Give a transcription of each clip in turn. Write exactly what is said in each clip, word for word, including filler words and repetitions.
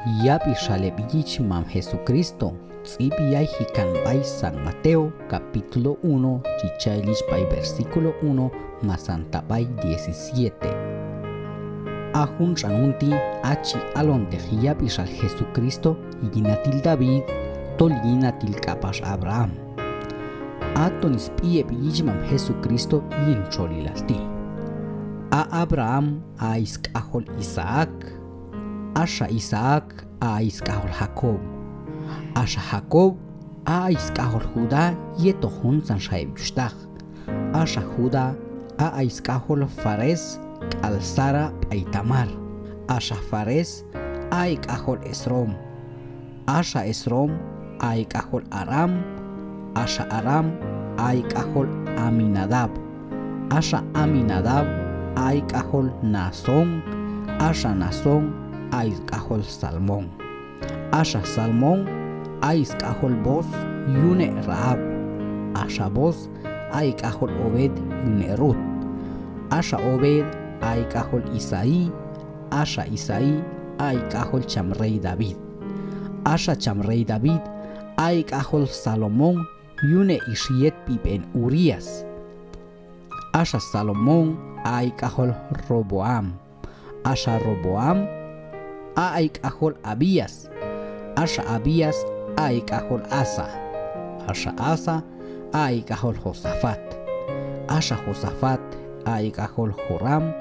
Yab'ixal heb' yichmam Jesucristo, tz'ib' yayji kan b'ay San Mateo, capítulo uno, chi cha'el yich b'ay versículo uno masanta b'ay diecisiete. A jun tx'an jun ti' a chi alonteq yab'ixal Jesucristo yinatil David tol yinatil k'apax Abraham. Aton sb'i heb' yichmam Jesucristo yin txolilal ti'. A Abraham a ay sk'ajol Isaac, axa Isaac a ay sk'ajol Jacob, axa Jacob a ay sk'ajol Judá yetoq juntzanxa heb' yuxhtaq, axa Judá a ay sk'ajol Fares k'al Zara b'ay Tamar, axa Fares a ay k'ajol Esrom, axa Esrom a ay k'ajol Aram, axa Aram a ay k'ajol Aminadab, axa Aminadab a ay k'ajol Naasón, axa Naasón a ay sk'ajol Salmón, axa Salmón a ay sk'ajol Booz yune' Rahab, axa Booz a ay k'ajol Obed yune' Rut, axa Obed a ay k'ajol Isaí, axa Isaí a ay k'ajol cham rey David, axa cham rey David a ay k'ajol Salomón yune' ix yetb'ib'en Urías, axa Salomón a ay k'ajol Roboam, axa Roboam a ay k'ajol Abías, axa Abías a ay k'ajol Asa, axa Asa a ay k'ajol Josafat, axa Josafat a ay k'ajol Joram,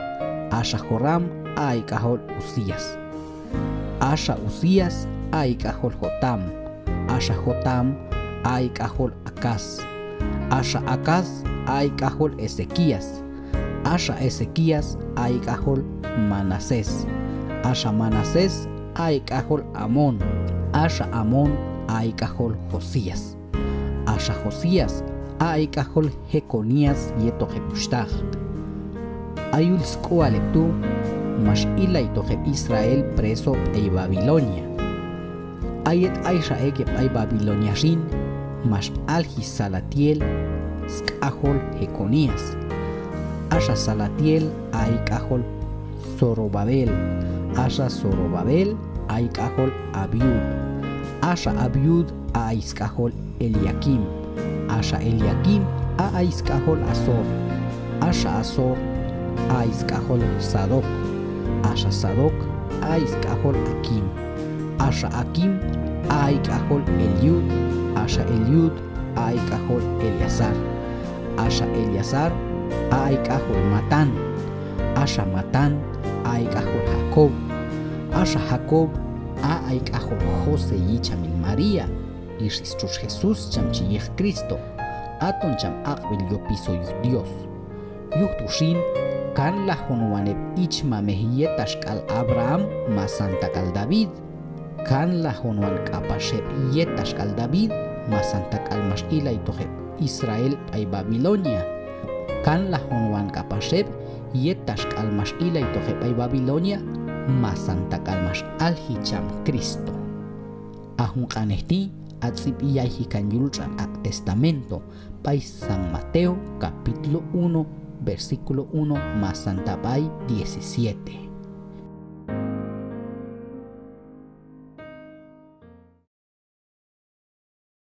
axa Joram a ay k'ajol Uzías, axa Uzías a ay k'ajol Jotam, axa Jotam a ay k'ajol Acaz, axa Acaz a ay k'ajol Ezequías, axa Ezequías a ay k'ajol Manasés, axa Manasés a ay k'ajol Amón, axa Amón a ay k'ajol Josías, axa Josías a ay k'ajol Jeconías yetoq heb' yuxhtaq. A yul sk'ual heb' tu' max ilaytoq heb' Israel preso b'ay Babilonia. A yet ayxa ek' heb' b'ay Babilonia xin, max alji Salatiel sk'ajol Jeconías, axa Salatiel a ay k'ajol Zorobabel, axa Zorobabel a ay k'ajol Abiud, axa Abiud a ay sk'ajol Eliaquim, axa Eliaquim a ay sk'ajol Azor, axa Azor a ay sk'ajol Sadoc, axa Sadoc a ay sk'ajol Aquim, axa Aquim a ay k'ajol Eliud, axa Eliud a ay k'ajol Eleazar, axa Eleazar a ay k'ajol Matán, axa Matán a ay k'ajol Jacob, axa Jacob a ay k'ajol José yichamil María, ix stxutx Jesús cham chi yiq Cristo, aton cham aq'b'il yopiso yuj Dios. Yuj tu xin, kanlajonwan heb' yichmamej yettaxk'al Abraham masanta k'al David, kanlajonwan k'apax heb' yettaxk'al David masanta k'al max ilaytoq heb' Israel b'ay Babilonia, kanlajonwan k'apax heb' yettaxk'al max ilaytoq heb' b'ay Babilonia masanta k'al max alji cham Cristo. A jun q'anej ti' a tz'ib' yayji kan yul tx'an Aq' Testamento b'ay San Mateo, capítulo uno, versículo uno masanta b'ay diecisiete.